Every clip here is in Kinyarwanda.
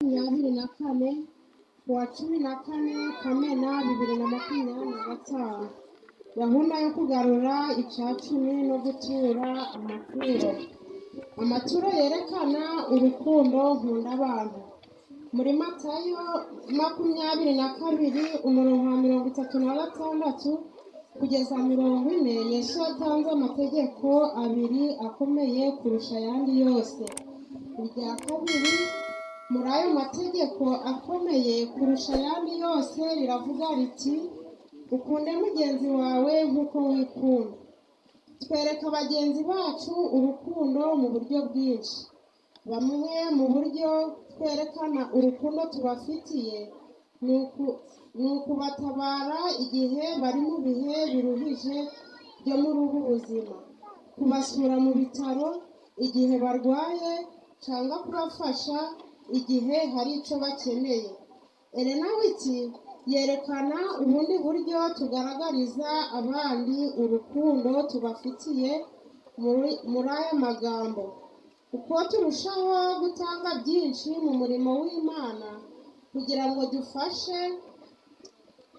24, kuwa 14 Kamena 2025. Gahunda yo kugarura icacumi no gutura amaturo. Amaturo yerekana urukundo nkunda abantu. Muri Matayo 22, umurongo wa 36 kugeza 40, Yesu yatanze amategeko abiri akomeye kurusha ayandi yose. Irya kabiri muri ayo mategeko akomeye kurusha ayandi yose riravuga riti: "Ukunde mugenzi wawe nk'uko wikunda." Twereka bagenzi bacu urukundo mu buryo bwinshi. Bamwe mu buryo twerekana urukundo tubafitiye ni ukubatabara igihe bari mu bihe biruhije byo muri ubu buzima, kubasura mu bitaro igihe barwaye, cyangwa kubafasha igihe hari icyo bakeneye. Elena White yerekana ubundi buryo tugaragariza abandi urukundo tubafitiye muri aya magambo: "Uko turushaho gutanga byinshi mu murimo w'Imana kugira ngo dufashe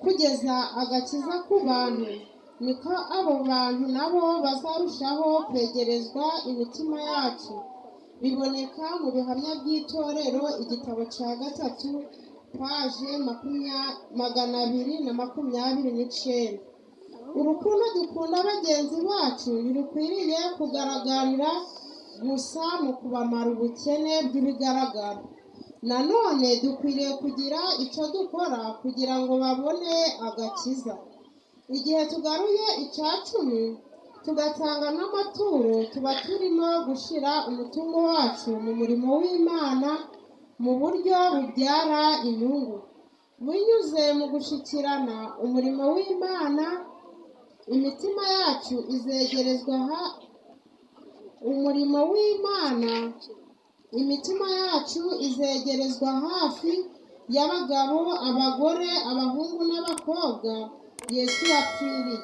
kugeza agakiza ku bantu, niko abo bantu nabo bazarushaho kwegerezwa imitima yacu." Biboneka mu Bihamya by'Itorero, igitabo cya gatatu, paje 229. Urukundo dukunda bagenzi bacu ntirukwiriye kugaragarira gusa mu kubamara ubukene bw'ibigaragara. Nanone dukwiriye kugira icyo dukora kugira ngo babone agakiza. Igihe tugaruye icacumi, tugatanga n'amaturo, tuba turimo gushyira umutungo wacu mu murimo w'Imana mu buryo bubyara inyungu. Binyuze mu gushyikirana umurimo w'Imana, imitima yacu izegerezwa umurimo w'Imana, imitima yacu izegerezwa hafi y'abagabo, abagore, abahungu n'abakobwa Yesu yapfiriye.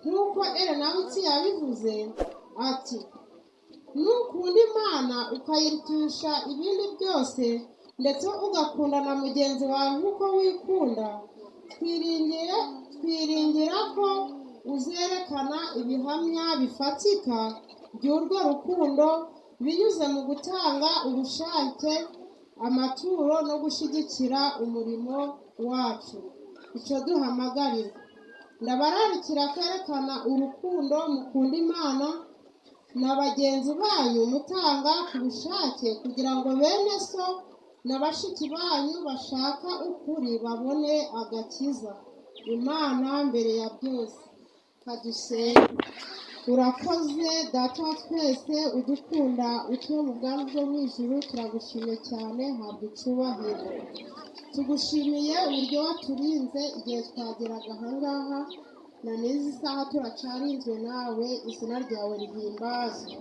Nk'uko Elena White yabivuze ati: "Nukunda Imana ukayirutisha ibindi byose, ndetse ugakunda na mugenzi wawe nk'uko wikunda, twiringira ko uzerekana ibihamya bifatika by'urwo rukundo binyuze mu gutanga ubushake amaturo no gushyigikira umurimo wacu." Icyo duhamagarirwa: ndabararikira kwerekana urukundo mukunda Imana na bagenzi banyu mutanga ku bushake, kugira ngo bene so na bashiki banyu bashaka ukuri babone agakiza. Imana mbere ya byose. Kadusenge. Urakoze, Data wa twese udukunda, utuye mu bwami bwo mu ijuru. Turagushimye cyane, habwa icubahiro. Tugushimiye uburyo waturinze igihe twageraga ahangaha, na n'izi saha turacarinzwe nawe, izina ryawe rihimbazwe.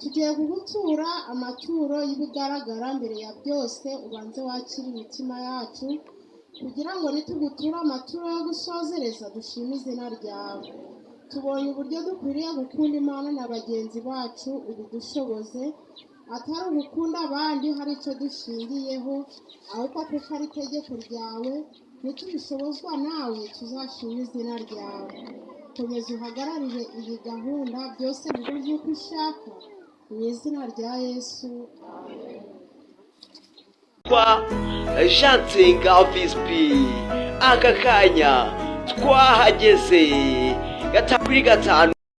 Tugiye kugutura amaturo y'ibigaragara. Mbere ya byose ubanze wakire imitima yacu, kugira ngo nitugutura amaturo yo gusozereza dushime izina ryawe. Tubonye uburyo dukwiriye gukunda Imana na bagenzi bacu. Ubidushoboze, atari ugukunda abandi hari icyo dushingiyeho, ahubwo kuko ari itegeko ryawe. Nitubishobozwa nawe, tuzashima izina ryawe. Komeza uhagararire iyi gahunda, byose bibe nk'uko ushaka. Mu izina rya Yesu, amen. Kwa Jean Nsenga Visipi, aka kanya twahageze 5 kuri 5.